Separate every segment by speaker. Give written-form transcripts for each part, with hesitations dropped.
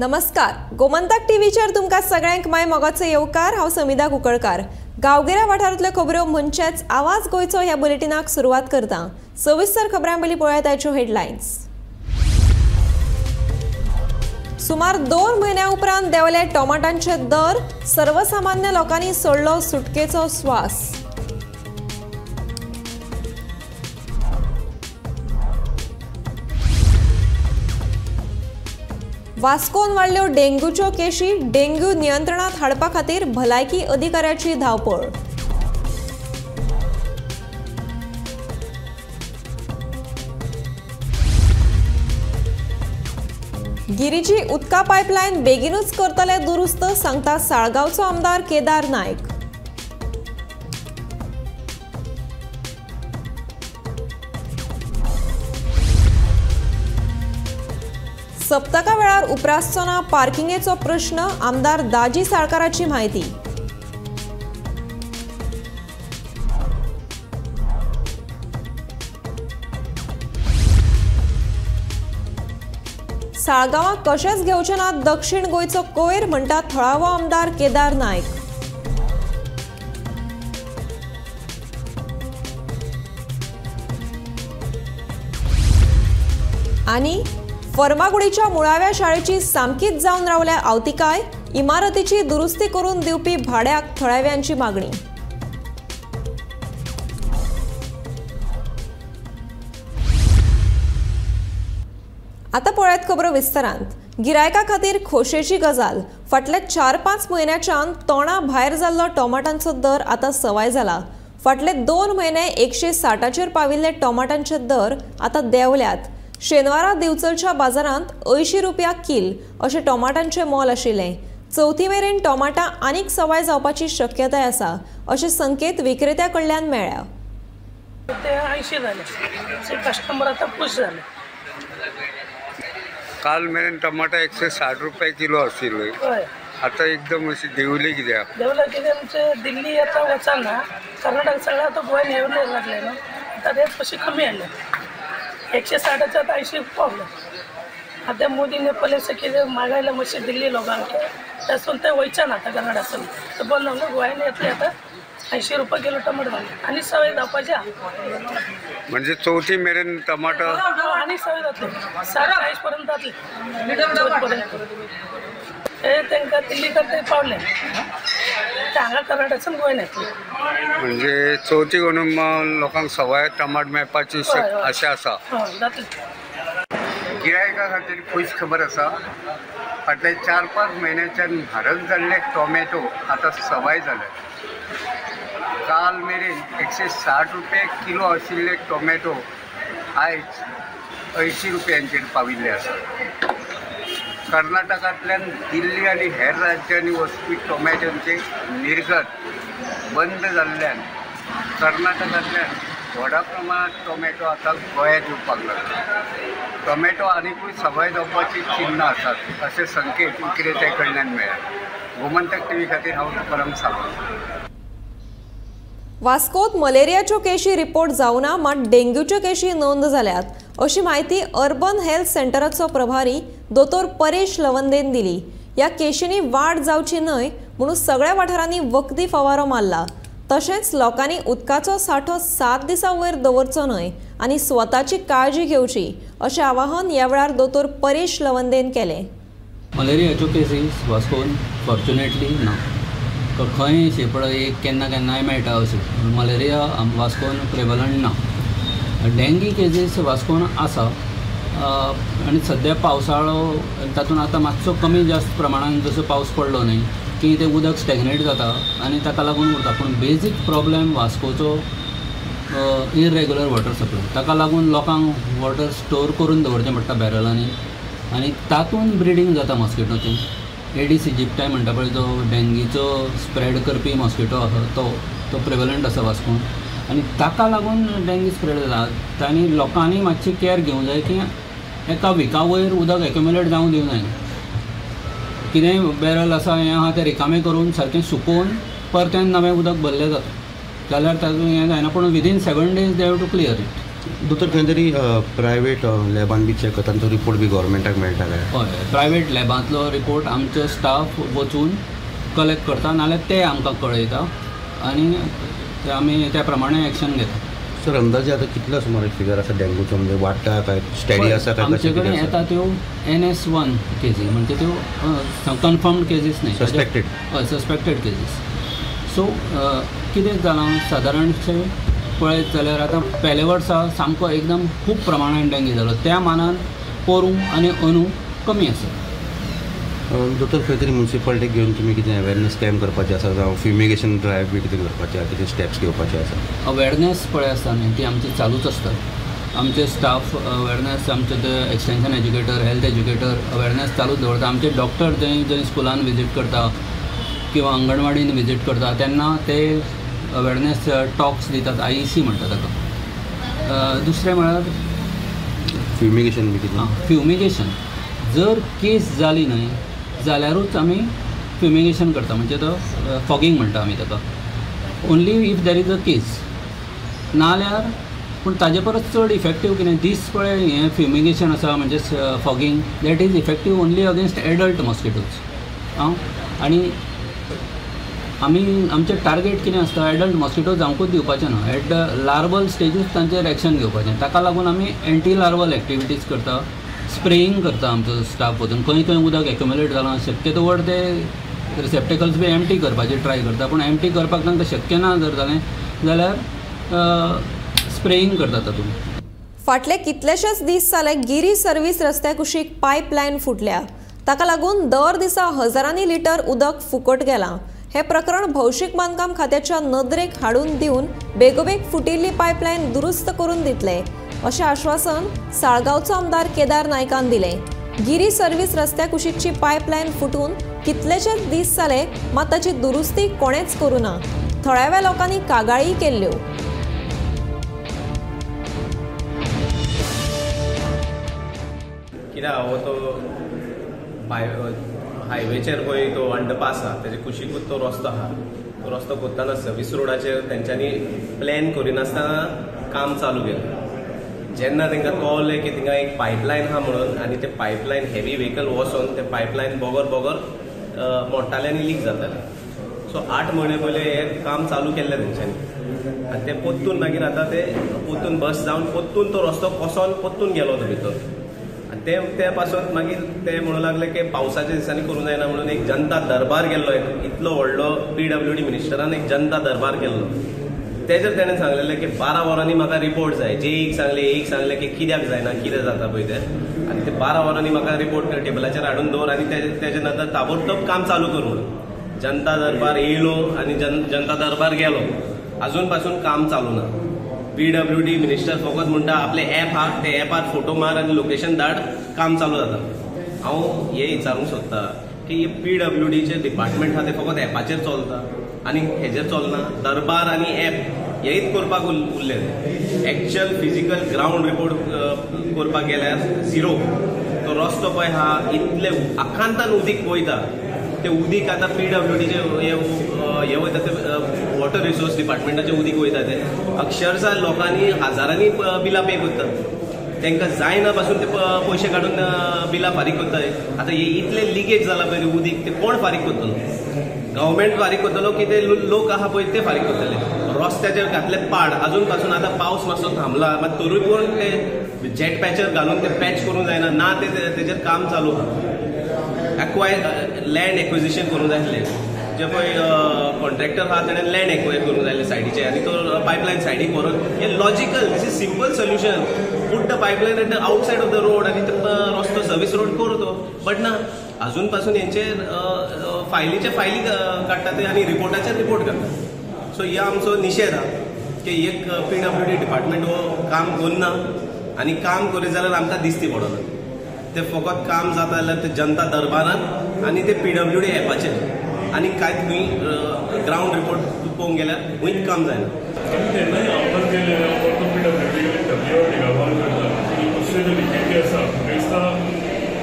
Speaker 1: नमस्कार, गोमंतक टीव्हीचेर तुमकां सगळ्यांक my मोगाचो येवकार। हांव समिधा कुंकळकार। गांवगिऱ्या वाठारांतल्यो खबऱ्यो म्हणचेच आवाज गोंयचो ह्या बुलेटिनाक सुरवात करता। सविस्तर खबरां पयलीं पळयात आयच्यो हेडलायन्स। सुमार 2 म्हयन्या उपरांत देंवले टोमाटांचे दर, सर्वसामान्य लोकांनी सोडलो सुटकेचो स्वास। वास्कोन वाडल्यो डेंग्यूच्यो केशी, डेंग्यू नियंत्रणात हाडपा खातीर भलायकी अधिकाऱ्याची धांवपळ। गिरीची उदका पायपलायन बेगीनूच करतले दुरुस्त, सांगता साळगांवचो आमदार केदार नायक। सप्तका वेळार उप्रासचो ना पार्किंगेचो प्रश्न, आमदार दाजी साळकाराची म्हायती। साळगांवाक कशेंच घेवचे ना दक्षिण गोंयचो कोयर, म्हणटा थळावो आमदार केदार नायक। आनी फर्मागुडीच्या मुळाव्या शाळेची सामकीच जावन रावल्या आवतिकाय, इमारतीची दुरुस्ती करून दिवपी भाड्याक थळाव्यांची मागणी। आता पळयात खबरो विस्तारांत। गिरायका खातीर खोशेची गजाल, फाटल्या 4-5 म्हयन्याच्यान तोंडा भायर जाल्लो टोमाटांचो दर आतां सवाय जाला। फाटले 2 म्हयने 160चेर पाविल्ले टोमाटांचे दर आतां देंवल्यात। शेनवारा दिवचलच्या बाजारांत 80 रुपया कील अशें टोमाटांचें मोल आशिल्लें। चवथी मेरेन टोमाटां आनीक सवाय जावपाची शक्यताय आसा अशे संकेत विक्रेत्या कडल्यान मेळ्ळ्या।
Speaker 2: ते 80 जाले, कस्टमर आतां खूश जाले।
Speaker 3: काल मेरेन टमाटा 160 रुपये किलो आशिल्ले, आतां एकदम अशी देंवली। कित्याक
Speaker 2: देंवले? कित्याक आमचे दिल्ली आतां वचना, कर्नाटक सगळें आतां गोंयान येवंक लागले न्हू, आतां रेट कशी कमी आयल्या। 160 आतां 80 पावले। आतां मोदीने पयलें कितें मागयलें मातशें दिल्ली लोकांक, तेसून ते वयचे ना आतां कर्नाटकासून, ते बंद जावन गोंयान येतले। आतां 80 रुपया किलो टमाटर जाले आनी सवय जावपाचे।
Speaker 3: म्हणजे चवथी मेरेन टमाटर
Speaker 2: आनी सवय जातले, 40 पर्यंत जातले, चवथ पर्यंत। ते तांकां दिल्ली ते पावले, ते हांगा कर्नाटकसून गोंयान येतले।
Speaker 3: म्हणजे चवथी म्हणून लोकांक सवाय टमाट मेळपाची आशा आसा।
Speaker 2: जातले।
Speaker 3: गिरायका खातीर खूश खबर आसा, फाटल्या 4-5 म्हयन्याच्यान म्हारग जाल्ले टोमॅटो आतां सवाय जाले। काल मेरेन 160 रुपये किलो आशिल्ले टोमॅटो आयज 80 रुपयांचेर पाविल्ले आसा। कर्नाटकांतल्यान दिल्ली आनी हेर राज्यांनी वचपी टोमॅटोंचे निर्गत बंद जाल्ल्यान कर्नाटकांतल्यान व्हडा प्रमाणांत टोमॅटो आतां गोंयांत येवपाक लागला। टोमॅटो आनिकूय सवाय जावपाची चिन्नां आसात अशे संकेत विक्रेत्या कडल्यान मेळ्ळ्या। गोमंतक टीव्ही खातीर हांव तुकाराम सावंत।
Speaker 1: वास्कोत मलेरियाच्यो केशी रिपोर्ट जावना, मात डेंग्यूच्यो केशी नोंद जाल्यात अशी म्हायती अर्बन हेल्थ सेंटराचो प्रभारी दोतोर परेश लवंदेन दिली। ह्या केशींनी वाड जावची न्हय म्हणून सगळ्या वाठारांनी वखदी फवारो मारला। तशेंच लोकांनी उदकाचो सांठो 7 दिसां वयर दवरचो न्हय आनी स्वताची काळजी घेवची अशें आवाहन ह्या वेळार दोतोर परेश लवंदेन केलें।
Speaker 4: मलेरियाच्यो केसीस वास्कोन फॉर्च्युनेटली ना, खंय शेपड एक केन्ना केन्नाय मेळटा अशें। मलेरिया वास्कोन प्रेवलंट ना। डेंगी केसीस वास्कोन आसा आनी सद्या पावसाळो तातूंत आतां मातसो कमी जास्त प्रमाणान जसो पावस पडलो न्ही की तें उदक स्टॅग्नेट जाता आनी ताका लागून उरता। पूण बेजीक प्रॉब्लेम वास्कोचो इरेगुलर वॉटर सप्लाय, ताका लागून लोकांक वॉटर स्टोर करून दवरचें पडटा बॅरलांनी आनी तातूंत ब्रिडींग जाता मॉस्किटोचें। एडीस इजिप्टाय म्हणटा पळय, जो डेंगीचो स्प्रेड करपी मॉस्किटो आसा तो प्रेवलंट आसा वास्कोन आनी ताका लागून डेंगी स्प्रेड जाता। आनी लोकांनी मातशी कॅर घेवंक जाय की एका विका वयर उदक एक्युमुलेट जावंक दिवंक जायना। कितेंय बॅरल आसा हें आहा तें रिकामें करून सारकें सुकोवन परतें नवें उदक भरलें जाता, जाल्यार तातूंत हें जायना। पूण within 7 days they have to clear it.
Speaker 5: दोतोर, खंय तरी प्रायवेट लॅबान बी चॅक करता, तो रिपोर्ट बी गव्हर्मेंटाक मेळटा काय?
Speaker 4: हय, प्रायवेट लॅबांतलो रिपोर्ट आमचो स्टाफ वचून कलेक्ट करता, नाल्यार ते आमकां कळयता आनी आमी त्या प्रमाणे एक्शन घेता.
Speaker 5: सर, अंदाजे आतां कितलो सुमार फिगर आसा डेंगूचो, म्हणजे वाडटा काय स्टेडी आसा काय?
Speaker 4: आमचे कडेन येता त्यो NS1 केजी, म्हणजे त्यो कन्फर्म्ड केजीस न्हय,
Speaker 5: सस्पेक्टेड.
Speaker 4: हय, सस्पेक्टेड केजीस. सो कितें जालां सादारणशें पळयत जाल्यार आतां पेले वर्सा सामको एकदम खूब प्रमाणान डेंगी जालो, त्या मानान पोरूं आनी अंदू कमी आसा.
Speaker 5: दोतोर, खंय तरी म्युनिसिपालिटीक घेवन तुमी कितें अवेरनेस कॅम्प करपाचें आसा, जावं फ्युमिगेशन ड्रायव्ह बी कितें करपाचें आसा, कितें स्टेप्स घेवपाचे आसा?
Speaker 4: अवेरनेस पळय आसता न्ही, ती आमची चालूच आसता. आमचे स्टाफ अवेरनेस, आमचे ते extension educator, health educator awareness चालूच दवरता. आमचे डॉक्टर जंय जंय स्कुलान विजीट करता किंवा अंगणवाडीन विजीट करता तेन्ना ते अवेरनेस टॉक्स दितात, IEC म्हणटा ताका. दुसरें म्हळ्यार
Speaker 5: फ्युमिगेशन बी कितें?
Speaker 4: फ्युमिगेशन जर केस जाली न्हय जाल्यारूच आमी फ्युमिगेशन करता, म्हणजे तो फॉगींग म्हणटा आमी ताका. Only if there is a case, नाल्यार पूण ताजे परस चड इफेक्टीव कितें दीस पळय हें फ्युमिगेशन आसा, म्हणजे fogging, that is effective only against adult mosquitoes. आं, आनी आमी आमचें टार्गेट कितें आसता, एडल्ट मॉस्किटो जावंकूच दिवपाचें ना, एट the larval स्टेजूच तांचेर एक्शन घेवपाचें. ताका लागून आमी एंटी लार्वल एक्टिविटीज करता, स्प्रेईंग करता आमचो स्टाफ वचून. खंय खंय उदक एक्युमुलेट जालां शक्यतो व्हड ते रिसेप्टेकल्स बी एम्प्टी करपाची ट्राय करता, पूण एम्प्टी करपाक तांकां शक्य ना जर जालें जाल्यार स्प्रेईंग करता तातूंत.
Speaker 1: फाटले कितलेशेच दीस जाले गिरी सर्वीस रस्त्या कुशीक पायपलायन फुटल्या, ताका लागून दर दिसा हजारांनी लिटर उदक फुकट गेलां. हे प्रकरण भौशीक बांदकाम खात्याच्या नदरेक हाडून दिवन बेगोबेग फुटिल्ली पायपलायन दुरुस्त करून दितले अशें आश्वासन साळगांवचो आमदार केदार नायकान दिलें. गिरी सर्वीस रस्त्या कुशीकची पायपलायन फुटून कितलेशेच दीस जाले, मात ताची दुरुस्ती कोणेच करूं ना. थळाव्या लोकांनी कागाळी केल्ल्यो.
Speaker 6: कित्याक हो तो हायवेचेर पळय तो अंडरपास आहा तेजे कुशीकूच तो रस्तो आहा, तो रस्तो कोत्ताना सर्वीस रोडाचेर तेंच्यांनी प्लॅन करिनासतना काम चालू केलें. जेन्ना तांकां कळ्ळें की थिंगा एक पायपलायन आहा म्हणून, आनी ते पायपलायन हेवी व्हेकल वचोन ते पायपलायन बोगर बोगर मोडटाले आनी लीक जाताले. सो 8 म्हयने पयलीं हें काम चालू केल्लें तेंच्यांनी, आनी तें पोत्तून मागीर आतां ते पोत्तून बस जावन पोत्तून तो रस्तो कोसोन पोत्तून गेलो तो भितर. आनी ते पासून मागीर ते म्हणूं लागले की पावसाच्या दिसांनी करूंक जायना म्हणून एक जनता दरबार केल्लो, एक इतलो व्हडलो PWD मिनिस्टरान एक जनता दरबार केल्लो. तेजेर तेणें सांगलेलें की 12 वरांनी म्हाका रिपोर्ट जाय. जेईक सांगलें, एईक सांगलें की कित्याक जायना, कितें जाता पळय तें, आनी ते 12 वरांनी म्हाका रिपोर्ट टेबलाचेर हाडून दवर आनी तेजे नंतर ताबडतोब काम चालू कर म्हणून. जनता दरबार येयलो आनी जनता दरबार गेलो, आजून पासून काम चालू ना. PWD minister फकत म्हणटा आपलें एप आहा, ते एपार फोटो मार आनी लोकेशन धाड, काम चालू जाता. हांव हें विचारूंक सोदता की PWDचें डिपार्टमेंट आहा तें फकत एपाचेर चलता आनी हेजेर चलना. दरबार आनी एप हेच करपाक उरलें. एक्चुअल फिजिकल ग्रावंड रिपोर्ट करपाक गेल्यार झिरो. तो रस्तो पळय आहा इतले आकांतान उदीक वयता, ते उदीक आतां PWDचें हें वयता, ते वॉटर रिसोर्स डिपार्टमेंटाचें उदीक वयता, ते अक्षरशा लोकांनी हजारांनी बिलां पे करतात, तांकां जायना पासून ते पयशे काडून बिलां फारीक करता. आतां हे इतले लिकेज जाला पळय उदीक, ते कोण फारीक करतलो? गव्हर्मेंट फारीक करतलो की ते लोक आहा पळय ते फारीक करतले? रस्त्याचेर घातले पाड, अजून पासून आतां पावस मातसो थांबला मात तरूय पूण ते जेट पॅचर घालून ते पॅच करूंक जायना ना, ते तेजेर काम चालू आहा. एक्वायर लँड एक्विजिशन करूंक जाय आसलें, जे पळय कॉन्ट्रॅक्टर आहा तेणें लँड एक्वायर करूंक जाय आसलें सायडीचें, आनी तो पायपलायन सायडीक व्हरून हें logical, this is simple solution. Put the pipeline at the outside of the road आनी रस्तो सर्वीस रोड करू तो. बट ना, अजून पासून हेंचेर फायलीचे फायली काडटा ते आनी रिपोर्टाचेर रिपोर्ट करता. सो हे आमचो निशेध आहा की एक PWD department हो काम करना, आनी काम करीत जाल्यार आमकां दिसती पडना. ते फकत काम जाता जाल्यार ते जनता दरबारान आनी ते PWD एपाचेर, आनी कांय खंय ग्रावंड रिपोर्ट पळोवंक गेल्यार खंयच काम जायना.
Speaker 7: तेन्नाय आव्हान केलें परतो PWD करता की दुसरे जे लिकेजी आसा म्हाका दिसता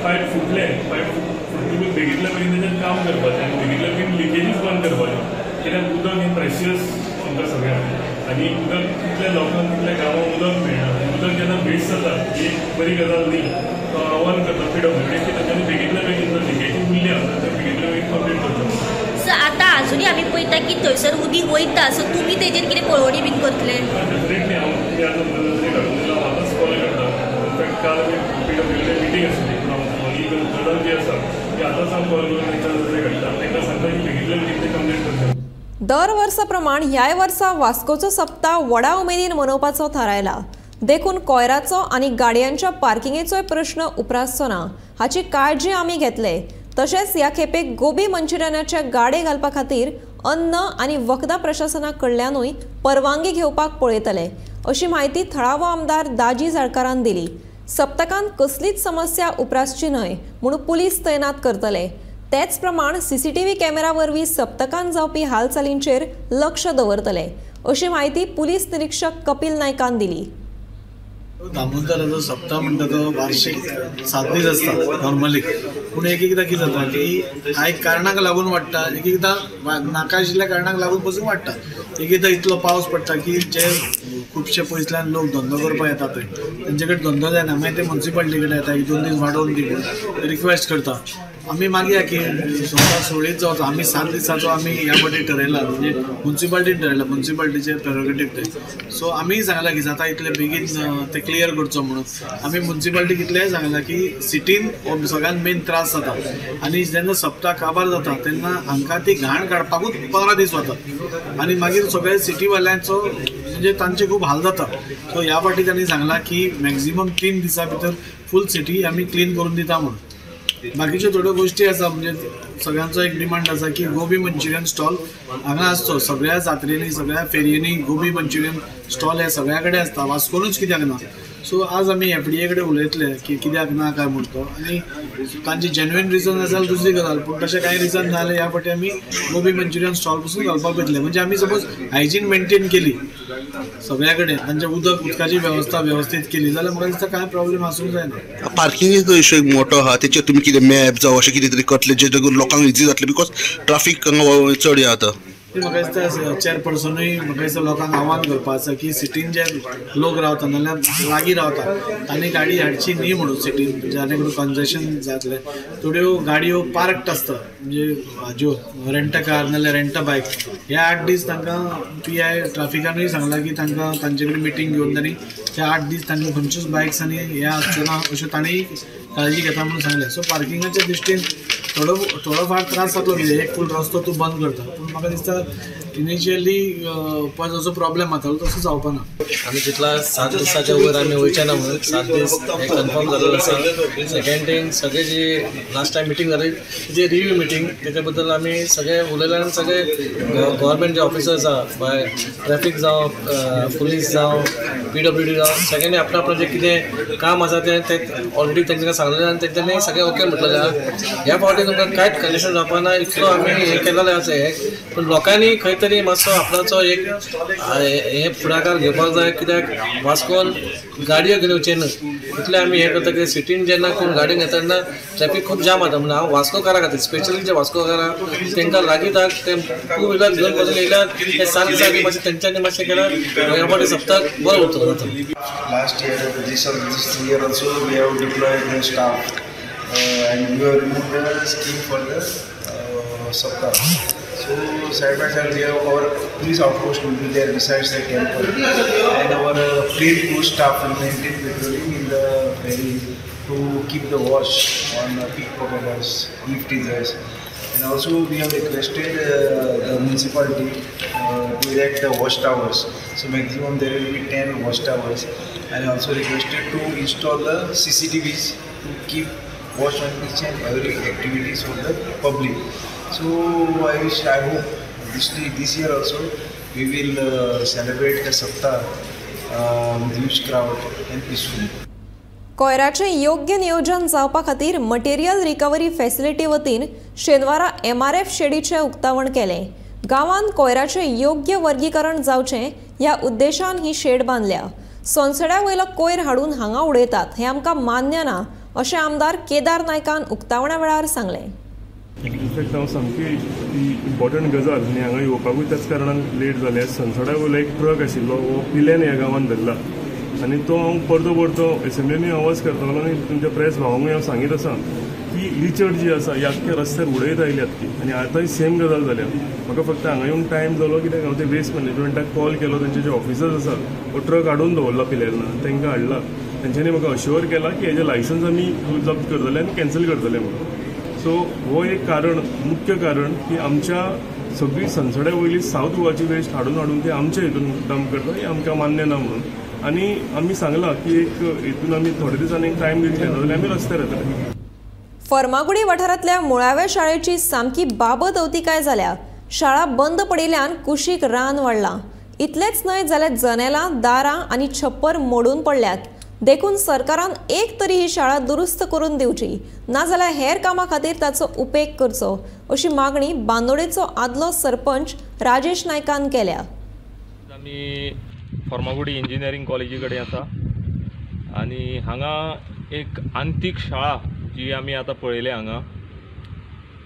Speaker 7: पायप फुटलें, पायप फुटून बेगीतल्या बेगीन तेजेर काम करपाचें आनी बेगीतल्या बेगीन लिकेजीस बंद करपाच्यो, कित्याक उदक हें प्रेशियस आमकां सगळ्यांक. आनी उदक कितल्या लोकांक कितल्या गांवांक उदक मेळना, उदक जेन्ना वेस्ट जाता ही एक बरी गजाल न्ही. तो आव्हान करता पीडब्ल्यूडी की तांच्यांनी बेगींतल्या बेगीन जो लिकेजी उरल्या ते बेगींतल्या बेगीन कंप्लीट करचो.
Speaker 8: सो आतां आजुनूय आमी पळयता की थंयसर उदीक वयता, सो तुमी तेजेर कितें पळोवणी बीन करतले?
Speaker 7: डेफिनेटली हांव तुमी आतां नजरे घालून दिला, हांव आतांच कॉल करता. इनफॅक्ट काल आमी पीडब्ल्यूडी मिटींग आशिल्ली, पूण हांव ही गजाल जी आसा ती आतांच हांव कॉल करून तांच्या नजरे घालता, तांकां सांगता की बेगींतल्या बेगीन ते कंप्लीट करता.
Speaker 1: दर वर्सा प्रमाण ह्याय वर्सा वास्कोचो सप्ताह व्हडा उमेदीन मनोवपाचो थारायला. देखून कोयराचो आनी गाडयांच्या पार्किंगेचोय प्रश्न उप्रासचो ना हाची काळजी आमी घेतले. तशेंच ह्या खेपेक गोबी मंचुरियनाचे गाडे घालपा खातीर अन्न आनी वखदां प्रशासना कडल्यानूय परवानगी घेवपाक पळयतले अशी म्हायती थळावो आमदार दाजी झाडकारान दिली. सप्तकांत कसलीच समस्या उप्रासची न्हय म्हूण पुलीस तैनात करतले. तेच प्रमाण सीसीटीव्ही कॅमेरा वरवीं सप्तकांत जावपी हालचालींचेर लक्ष दवरतले अशी म्हायती पुलीस निरीक्षक कपिल नायकान दिली.
Speaker 9: दामोदराचो सप्ताह म्हणटा तो वार्षिक 7 दीस आसता नॉर्मली, पूण एक एकदां कितें जाता की कांय कारणाक लागून वाडटा, एक एकदां नाका आशिल्ल्या कारणाक लागून पसून वाडटा. एक एकदां इतलो पावस पडटा की जे खुबशे पयसल्यान लोक धंदो करपाक येता थंय तेंचे कडेन धंदो जायना, मागीर ते म्युनिसिपालिटी कडेन येता 1-2 दीस वाडोवन दी म्हणून रिक्वेस्ट करता. आमी मागया की सप्ताह सुरळीत जावचो. आमी 7 दिसाचो आमी ह्या फावटी ठरयला, म्हणजे म्युनिसिपालिटीन ठरयला, म्युनिसिपालिटीचे प्रेरोगेटीव ते. सो आमी सांगला की जाता इतले बेगीन ते क्लियर करचो म्हणून. आमी म्युनिसिपालिटी कितलेय सांगला की सिटीन हो सगळ्यात मेन त्रास जाता आनी जेन्ना सप्ताह काबार जाता तेन्ना हांकां ती घाण काडपाकूच 15 दीस वतात आनी मागीर सगळे सिटीवाल्यांचो म्हणजे तांचे खूब हाल जाता. सो ह्या फावटी तांणी सांगला की मॅक्झिमम 3 दिसां भितर फूल सिटी आमी क्लीन करून दिता म्हणून. बाकीच्यो थोड्यो गोश्टी आसा, म्हणजे सगळ्यांचो एक डिमांड आसा की गोबी मंचुरियन स्टॉल हांगा आसचो. सगळ्या जात्रेनी सगळ्या फेरयेंनी गोबी मंचुरियन स्टॉल हे सगळ्या कडेन आसता, वास्कोनूच कित्याक ना. सो आज आमी एफडीए कडेन उलयतले की कित्याक ना काय म्हूण तो, आनी तांचे जेन्युइन रिजन आसा जाल्यार दुसरी गजाल, पूण तशें कांय रिजन ना जाल्यार ह्या फावटी आमी गोबी मंचुरियन स्टॉल पसून घालपाक येतले. म्हणजे आमी सपोज हायजीन मेनटेन केली सगळ्या कडेन, तांचे उदकाची वेवस्था वेवस्थीत केली जाल्यार म्हाका दिसता कांय प्रॉब्लेम आसूंक जायना.
Speaker 10: पार्किंगेचो इशू एक मोठो आहा, तेचेर तुमी कितें मॅप जावं अशें कितें तरी करतले जे लोकांक इजी जातलें, because traffic हांगा चड हें जाता.
Speaker 9: म्हाका दिसता चेअरपर्सनूय म्हाका दिसता लोकांक आव्हान करपा आसा की सिटीन जे लोक रावता नाल्यार लागीं रावता तांणी गाडी हाडची न्ही म्हणून सिटीन, जाणे करून कंजेशन जातलें. थोड्यो गाडयो पार्कड आसता, म्हणजे हाज्यो रेंट कार नाल्यार रेंट बायक. हे 8 दीस तांकां पी I ट्राफिकानूय सांगलां की तांकां तांचे कडेन मिटींग घेवन तांणी ते 8 दीस तांकां खंयच्योच बायक्स आनी हे आसच्यो ना अश्यो तांणी काळजी घेता म्हणून सांगलें. सो पार्किंगाच्या दृश्टीन थोडो थोडो फार त्रास जातलो, कितें एक फूल रस्तो तूं बंद करता, पूण म्हाका दिसता इनिशियली पळय जसो प्रॉब्लेम जातालो तसो जावपा ना.
Speaker 11: आमी चिंतला 7 दिसाच्या वयर आमी वयचे ना म्हणून, 7 दीस हे कन्फर्म जालेलें आसा. सेकंड थिंग, सगळे जी लास्ट टायम मिटींग जाली जी रिव्यू मिटींग तेच्या बद्दल आमी सगळे उलयले आनी सगळे गव्हर्मेंट जे ऑफिसर्स आसा, बाय ट्रॅफीक जावं, पुलीस जावं, पीडब्ल्यूडी जावं, सगळ्यांनी आपणा आपणाचें कितें काम आसा तें ते ऑलरेडी तेंकां सांगलेलें आनी तेंच्यांनी सगळें ओके म्हटलेलें आसा. ह्या फावटी तुमकां कांयच कंडिशन जावपा ना इतलो आमी हें केलेलें आसा हें, पूण लोकांनी खंय तरी मातसो आपणाचो एक हे फुडाकार घेवपाक जाय, कित्याक वास्कोन गाडयो घेवन वचचे न्हू. इतलें आमी हें करता की सिटीन जेन्ना कोण गाडी घेता तेन्ना ट्रॅफीक खूब जाम जाता. म्हणून हांव वास्कोकारां खातीर, स्पेशली जे वास्कोकारां तांकां लागीं ते टू व्हिलर घेवन पसून येयल्यार ते 7 दिसांनी मातशें तेंच्यांनी मातशें केल्यार ह्या फावटी सप्तक बरो उरतलो जाता.
Speaker 12: Last year, this year also we have deployed the staff and we have removed the scheme for the Saptah. So side by side we have our police outpost will be there besides the temple, and our plain crew staff will maintain patrolling in the ferry to keep the watch on pickpocketers, eve teasers. And also we have requested the municipality to erect the watch towers. So maximum there will be 10 watch towers, and also requested to install the CCTVs to keep watch on each and every activities for the public. So I hope this year also we will celebrate the Saptah with huge crowd and peacefully.
Speaker 1: कोयराचें योग्य नियोजन जावपा खातीर material recovery facility वतीन शेनवारा MRF शेडीचें उक्तावण केलें. गांवांत कोयराचें योग्य वर्गीकरण जावचें ह्या उद्देशान ही शेड बांदल्या. सोनसड्या वयलो कोयर हाडून हांगा उडयतात हें आमकां मान्य ना अशें आमदार केदार नायकान उक्तावणा वेळार सांगलें.
Speaker 7: इनफॅक्ट हांव सामकी ती इम्पॉर्टंट गजाल आनी हांगा येवपाकूय त्याच कारणान लेट जालें. सनसडा वयलो एक ट्रक आशिल्लो, हो पिल्यान ह्या गांवांत धरला आनी तो हांव परतो परतो एसेंब्लीनूय आवाज करतालो आनी तुमच्या प्रेस भावांकूय हांव सांगीत आसा की लिचर जी आसा ही आख्ख्या रस्त्यार उडयत आयल्यात ती आनी आतांय सेम गजाल जाल्या. म्हाका फक्त हांगा येवंक टायम जालो कित्याक हांव ते वेस्ट मॅनेजमेंटाक कॉल केलो, तेंचे जे ऑफिसर्स आसा हो ट्रक हाडून दवरला पिलेर्ना, तांकां हाडला, तेंच्यांनी म्हाका अश्योर केला की हेजें लायसन्स आमी जप्त करतले आनी कॅन्सल करतले म्हणून. सो हो एक कारण, मुख्य कारण की आमच्या सगळी सनसड्या वयली सावथ गोवाची वेस्ट हाडून हाडून ते आमच्या हितून डंप करता, हें आमकां मान्य ना म्हणून. आनी आमी सांगलां की एक हितून आमी थोडे दिसांनी एक टायम दितले जाल्यार आमी रस्त्यार येतले.
Speaker 1: फर्मागुडी वाठारांतल्या मुळाव्या शाळेची सामकी बाबत अवतिकाय जाल्या. शाळा बंद पडिल्ल्यान कुशीक रान वाडलां. इतलेंच न्हय जाल्यार जनेलां, दारां आनी छप्पर मोडून पडल्यात. देखून सरकारान एक तरी ही शाळा दुरुस्त करून दिवची, नाजाल्यार हेर कामां खातीर ताचो उपेग करचो अशी मागणी बांदोडेचो आदलो सरपंच राजेश नायकान केल्या.
Speaker 13: आमी फर्मागुडी इंजिनियरींग कॉलेजी कडेन आसा आनी हांगा एक आंतीक शाळा जी आमी आतां पळयल्या हांगा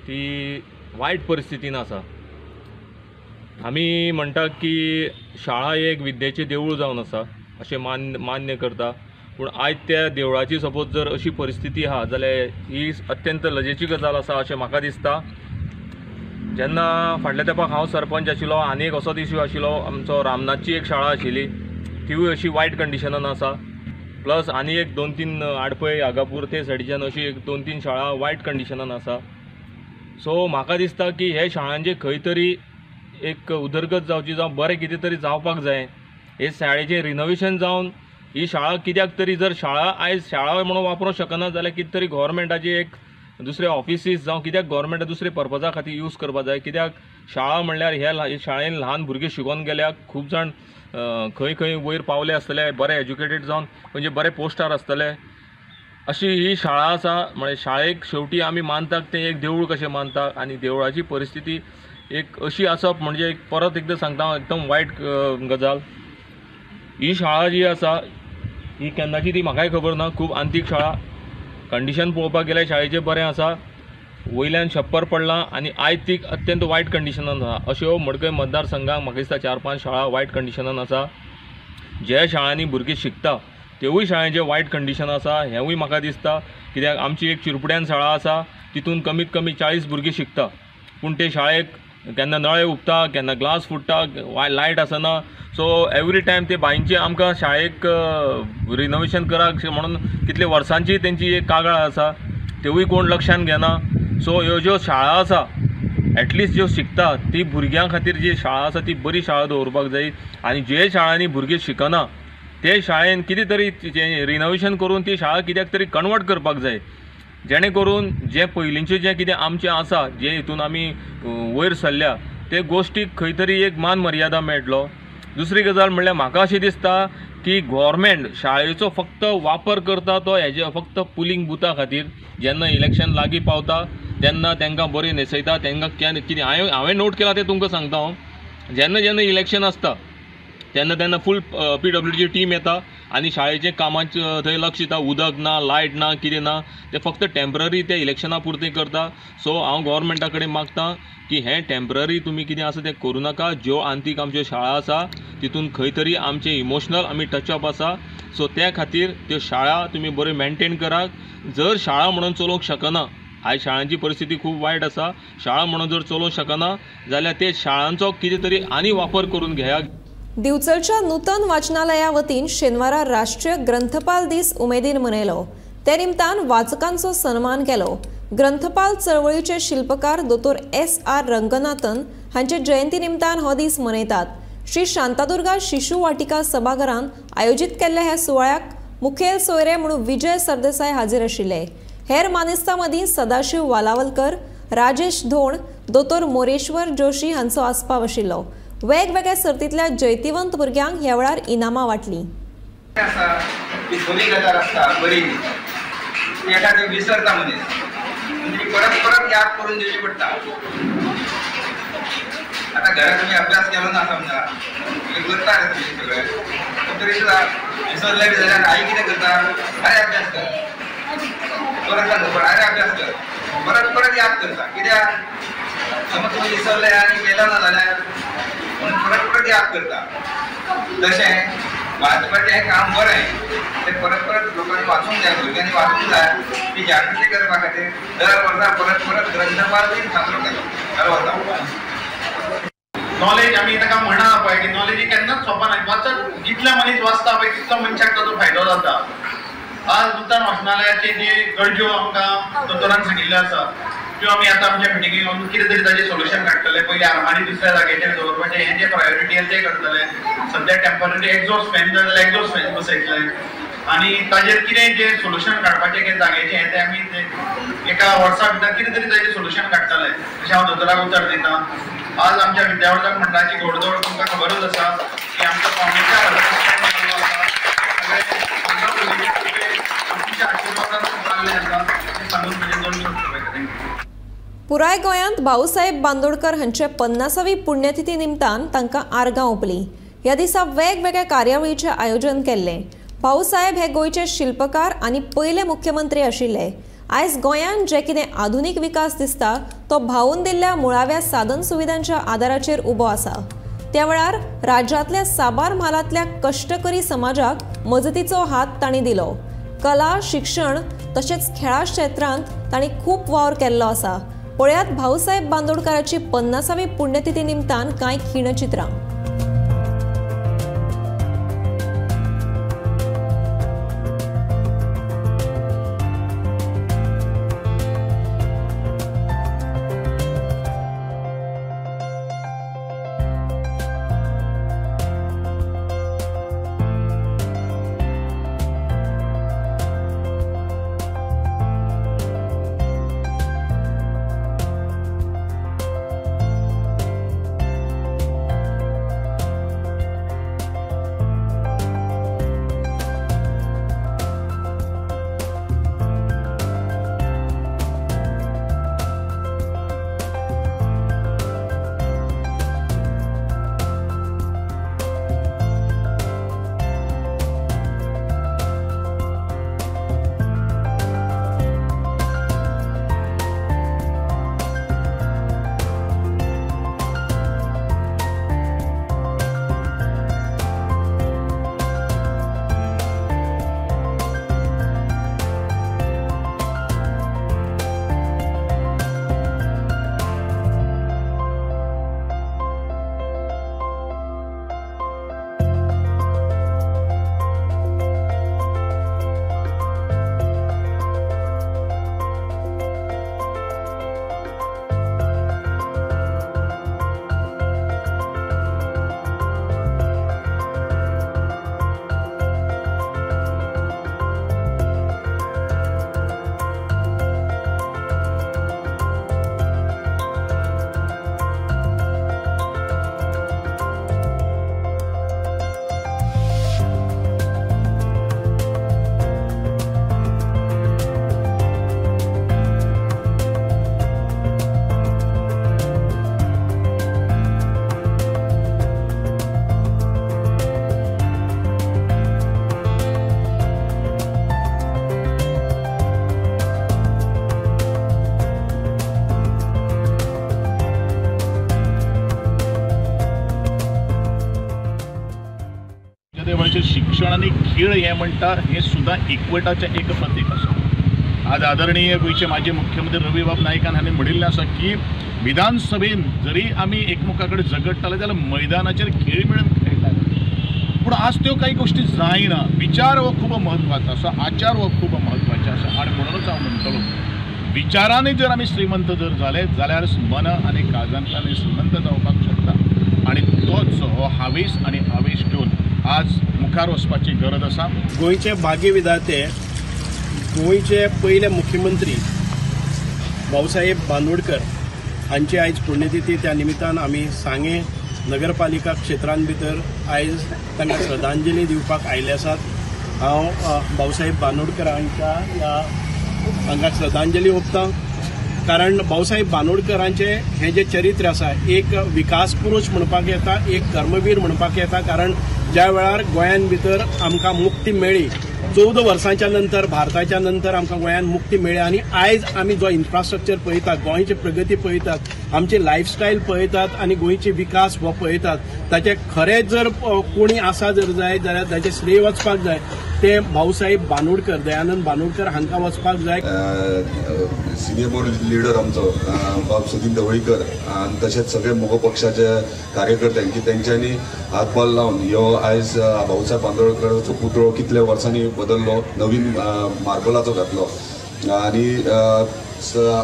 Speaker 13: ती वायट परिस्थितीन आसा. आमी म्हणटात की शाळा एक विद्येचें देवूळ जावन आसा अशें मान्य करता, पूण आयज त्या देवळाची सपोज जर अशी परिस्थिती आहा जाल्यार ही अत्यंत लजेची गजाल आसा अशें म्हाका दिसता. जेन्ना फाटल्या तेंपाक हांव सरपंच आशिल्लो आनी एक असोच इश्यू आशिल्लो, आमचो रामनाथची एक शाळा आशिल्ली तिवूय अशी वायट कंडिशनान आसा. प्लस आनी एक 2-3 आडपय आगापूर ते सायडीच्यान अशी एक 2-3 शाळा वायट कंडिशनान आसा. सो म्हाका दिसता की हे शाळांचे खंय तरी एक उदरगत जावची, जावं बरें कितें तरी जावपाक जाय. हे शाळेचें रिनोवेशन जावन ही शाळा कित्याक तरी जर शाळा आयज शाळा म्हणून वापरूंक शकना जाल्यार कितें तरी गव्हर्मेंटाची एक दुसरे ऑफिसीस जावं कित्याक गव्हर्मेंटा दुसरे पर्पजा खातीर यूज करपाक जाय. कित्याक शाळा म्हणल्यार ह्या शाळेन ल्हान भुरगीं शिकोवन गेल्या, खूब जाण खंय खंय वयर पावले आसतले, बरे एज्युकेटेड जावन म्हणजे बरे पोस्टार आसतले. अशी ही शाळा आसा. म्हळ्यार शाळेक शेवटी आमी मानतात तें एक देवूळ कशें मानता आनी देवळाची परिस्थिती एक अशी आसप म्हणजे एक परत एकदां सांगता एकदम वायट गजाल. ही शाळा जी आसा ही केन्नाची ती म्हाकाय खबर ना, खूब आंतीक शाळा. कंडिशन पळोवपाक गेल्यार शाळेचें बरें आसा, वयल्यान छप्पर पडलां आनी आयज ती अत्यंत वायट कंडिशनान आसा. अश्यो मडकय मतदारसंघाक म्हाका दिसता 4-5 शाळा वायट कंडिशनान आसा. ज्या शाळांनी भुरगीं शिकता तेवूय शाळेचें वायट कंडिशन आसा हेंवूय म्हाका दिसता. कित्याक आमची एक चिरपुड्यान शाळा आसा तितून कमीत कमी 40 भुरगीं शिकता, पूण ते शाळेक केन्ना नळे हुपता, केन्ना ग्लास फुट्टा, लायट आसना. सो एवरी टायम ते बांयची आमकां शाळेक रिनोवेशन करा म्हणून कितले वर्सांची तेंची एक कागाळ आसा, तेवूय कोण लक्षान घेना. सो ह्यो ज्यो शाळा आसा एटलिस्ट ज्यो शिकता ती भुरग्यां खातीर जी शाळा आसा ती बरी शाळा दवरपाक जाय आनी जे शाळांनी भुरगीं शिकना ते शाळेन कितें तरी रिनोवेशन करून ती शाळा कित्याक तरी कन्वर्ट करपाक जाय, जेणे करून जे पयलींचें जें कितें आमचें आसा जे हितून आमी वयर सरल्या ते गोश्टीक खंय तरी एक मान मर्यादा मेळटलो. दुसरी गजाल म्हणल्यार म्हाका अशें दिसता की गव्हर्मेंट शाळेचो फक्त वापर करता तो हेजे फक्त पुलींग बुथा खातीर. जेन्ना इलेक्शन लागीं पावता तेन्ना तांकां बरें न्हेसयता, तांकां कितें हांवें नोट केलां तें तुमकां सांगता हांव. जेन्ना जेन्ना इलेक्शन आसता तेन्ना तेन्ना फूल PWD team येता आनी शाळेचें कामाचें थंय लक्ष दिता. उदक ना, लायट ना, कितें ना, ते फक्त टेंपररी ते इलेक्शना पुरतें करता. सो हांव गव्हर्मेंटा कडेन मागता की हें टेंपररी तुमी कितें आसा तें करूं नाका. ज्यो आंतीक आमच्यो शाळा आसा तितून खंय तरी आमचें इमोशनल आमी टचअप आसा, सो त्या खातीर त्यो शाळा तुमी बऱ्यो मेनटेन करात. जर शाळा म्हणून चलोवंक शकना, आयज शाळांची परिस्थिती खूब वायट आसा, शाळा म्हणून जर चलोवंक शकना जाल्यार ते शाळांचो कितें तरी आनी वापर करून घेयात.
Speaker 1: दिवचलच्या नूतन वाचनालया वतीन शेनवारा राष्ट्रीय ग्रंथपाल दीस उमेदीन मनयलो. ते निमतान वाचकांचो सन्मान केलो. ग्रंथपाल चळवळीचे शिल्पकार दोतोर SR Ranganathan हांचे जयंती निमतान हो दीस मनयतात. श्री शांतादुर्गा शिशु वाटिका सभाघरान आयोजीत केल्ल्या ह्या सुवाळ्याक मुखेल सोयरे म्हणून विजय सरदेसाय हाजीर आशिल्ले. हेर मानेस्तां मदीं सदाशिव वालावलकर, राजेश धोण, दोतोर मोरेश्वर जोशी हांचो आस्पाव आशिल्लो. वेगवेगळ्या सर्तींतल्या जैतिवंत भुरग्यांक ह्या वेळार इनामां वांटली.
Speaker 14: परत परत याद करून दिवची पडटा. आता घरात तुम्ही अभ्यास केलो ना समजा करता रे तुम्ही सगळे, तरी सुद्धा विसरले बी जाल्यार आई कितें करता, अरे अभ्यास कर, परत सांगता अरे अभ्यास कर. परत परत याद करता. कित्याक समज तुमी विसरले आनी केलो ना जाल्यार म्हणून परत परत याद करता. तशें वाचपाचें हें काम बरें, तें परत परत लोकांनी वाचूंक जाय, भुरग्यांनी वाचूंक जाय. ती जागृती करपा खातीर दर वर्सा परत परत ग्रंथपाल दीन साजरो केलो वता.
Speaker 15: नॉलेज आमी ताका म्हणा पळय की नॉलेज ही केन्नाच सोंपना. वाचत जितल्या मनीस वाचता पळय तितलो मनशाक ताचो फायदो जाता. आज नूतन वाचनालयाचे जे गरजो आमकां दोतोरान सांगिल्ल्यो आसा त्यो आमी आतां आमच्या मिटिंगेक वचून कितें तरी ताजें सोल्युशन काडटले. पयलीं आरमारी दुसऱ्या जाग्याचेर दवरपाचें हें जें प्रायोरिटी आसा तें करतले. सद्या टेम्पररी एक्झॉस्ट फॅन जाय जाल्यार एक्झॉस्ट फॅन बसयतले आनी ताजेर कितें जें सोल्युशन काडपाचें कितें जाग्याचें हें तें आमी एका वर्सा भितर कितें तरी ताजें सोल्युशन काडटले अशें हांव दोतोराक उतर दितां. आज आमच्या विद्यावर्धक मंडळाची घोडदौड तुमकां खबरूच आसा की आमकां 3,475 तुमच्या आशिर्वादान चाललें आसा हें सांगून म्हजे 2 शब्द.
Speaker 1: पुराय गोंयांत भाऊसाहेब बांदोडकर हांचे 50वी पुण्यतिथी निमतान तांकां आर्गां ओंपली. ह्या दिसा वेगवेगळ्या कार्यावळीचें आयोजन केल्लें. भाऊसाहेब हे गोंयचे शिल्पकार आनी पयले मुख्यमंत्री आशिल्ले. आयज गोंयांत जे कितें आधुनीक विकास दिसता तो भाऊन दिल्ल्या मुळाव्या साधन सुविधांच्या आदाराचेर उबो आसा. त्या वेळार राज्यांतल्या साबार म्हालांतल्या कश्टकरी समाजाक मजतीचो हात तांणी दिलो. कला, शिक्षण तशेंच खेळा क्षेत्रांत तांणी खूब वावर केल्लो आसा. पळयात भाऊसाहेब बांदोडकराची 50वी पुण्यतिथी निमतान कांय खीणचित्रां.
Speaker 16: शिक्षण आनी खेळ हें म्हणटा हें सुद्दां एकवटाचें एक प्रतीक आसा. आज आदरणीय गोंयचे माजी मुख्यमंत्री रवीबाब नायकान हांणी म्हणिल्लें आसा की विधानसभेन जरी आमी एकमुखा कडेन झगडटाले जाल्यार मैदानाचेर खेळ मेळून खेळटाले, पूण आज त्यो कांय गोश्टी जायना. विचार हो खूब म्हत्वाचो आसा, आचार हो खूब म्हत्वाचो आसा आनी म्हणूनच हांव म्हणटलो विचारांनी जर आमी श्रीमंत जर जाले जाल्यार मन आनी काळजांतल्यान श्रीमंत जावपाक शकता आनी तोच हो हावेस आनी आवेश घेवन आज मुखार वचपाची गरज आसा.
Speaker 17: गोंयचे भाग्य विधाते, गोंयचे पयले मुख्यमंत्री भाऊसाहेब बांदोडकर हांची आयज पुण्यतिथी. त्या निमित्तान आमी सांगें नगरपालिका क्षेत्रां भितर आयज तांकां श्रद्धांजली दिवपाक आयिल्ले आसात. हांव भाऊसाहेब बांदोडकर हांच्या ह्या हांकां श्रद्धांजली ओंपता, कारण भाऊसाहेब बांदोडकरांचें हें जें चरित्र आसा एक विकास पुरूष म्हणपाक येता, एक कर्मवीर म्हणपाक येता. कारण ज्या वेळार गोंयान भितर आमकां मुक्ती मेळ्ळी 14 वर्सांच्या नंतर भारताच्या नंतर आमकां गोंयांत मुक्ती मेळ्ळी आनी आयज आमी जो इन्फ्रास्ट्रक्चर पळयतात, गोंयची प्रगती पळयतात, आमची लायफस्टायल पळयतात आनी गोंयची विकास हो पळयतात, ताचे खरें जर कोणी आसा जर जाय जाल्यार ताचें श्रेय वचपाक जाय ते भाऊसाहेब बांदोडकर, दयानंद बांदोडकर हांकां वचपाक जाय.
Speaker 18: सिनियर मोस्ट लिडर आमचो बाब सुदीन ढवळीकर आनी तशेंच सगळे मगो पक्षाचे कार्यकर्त्यांक की तेंच्यांनी हातभार लावन ह्यो आयज भाऊसाहेब बांदोडकराचो पुतळो कितल्या वर्सांनी बदल्लो, नवीन मार्बलाचो घातलो. आनी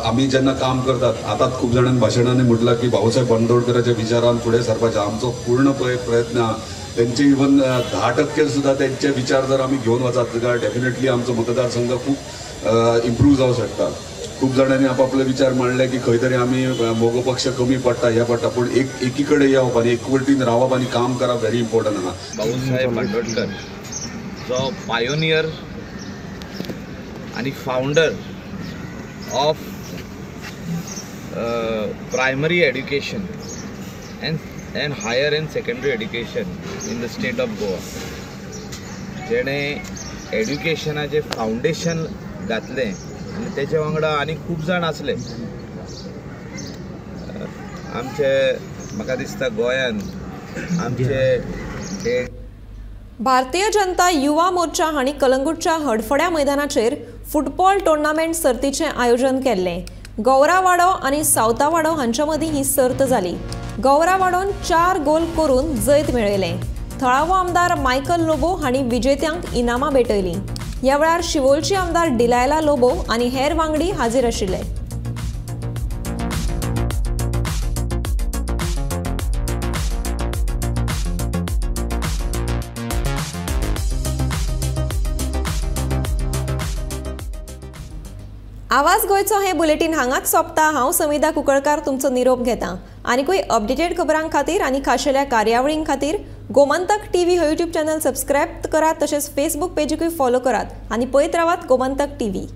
Speaker 18: आमी जेन्ना काम करतात आतां खूब जाणांनी भाशणांनी म्हटलां की भाऊसाहेब बांदोडकराच्या विचारान फुडें सरपाचें आमचो पूर्ण प्रयत्न आहा. तेंचे इवन 10% सुद्दां तेंचे विचार जर आमी घेवन वचात जाल्यार डेफिनेटली आमचो मतदारसंघ खूब इम्प्रूव जावं शकता. खूब जाणांनी आपापले विचार मांडले की खंय तरी आमी मगो पक्ष कमी पडटा, हे पडटा, पूण एकी कडेन येवप आनी एकवटीन रावप आनी काम करप व्हेरी इम्पॉर्टंट आहा.
Speaker 19: भाऊसाहेब बांदोडकर जो पायोनियर आनी founder of primary education and higher and secondary education in the state of Goa, जेणे एड्युकेशनाचें फावंडेशन घातलें आनी तेच्या वांगडा आनी खूब जाण आसले आमचे, म्हाका दिसता गोंयान आमचे.
Speaker 1: भारतीय जनता युवा मोर्चा हांणी कलंगूटच्या हडफड्या मैदानाचेर फुटबॉल टुर्नामेंट सर्तीचें आयोजन केल्लें. गौरावाडो आनी सावतावाडो हांच्या मदीं ही सर्त जाली. गौरावाडोन 4 गोल करून जैत मेळयलें. थळावो आमदार मायकल लोबो हांणी विजेत्यांक इनामां भेटयलीं. ह्या वेळार शिवोलची आमदार डिलायला लोबो आनी हेर वांगडी हाजीर आशिल्ले. आवाज गोंयचो हें बुलेटीन हांगाच सोंपता. हांव समिधा कुंकळकार तुमचो निरोप घेता. आनीकूय अपडेटेड खबरां खातीर आनी खाशेल्या कार्यावळीं खातीर गोमंतक टीव्ही हो यूट्यूब चॅनल सबस्क्रायब करात, तशेंच फेसबूक पेजीकूय फॉलो करात आनी पळयत रावात गोमंतक टीव्ही.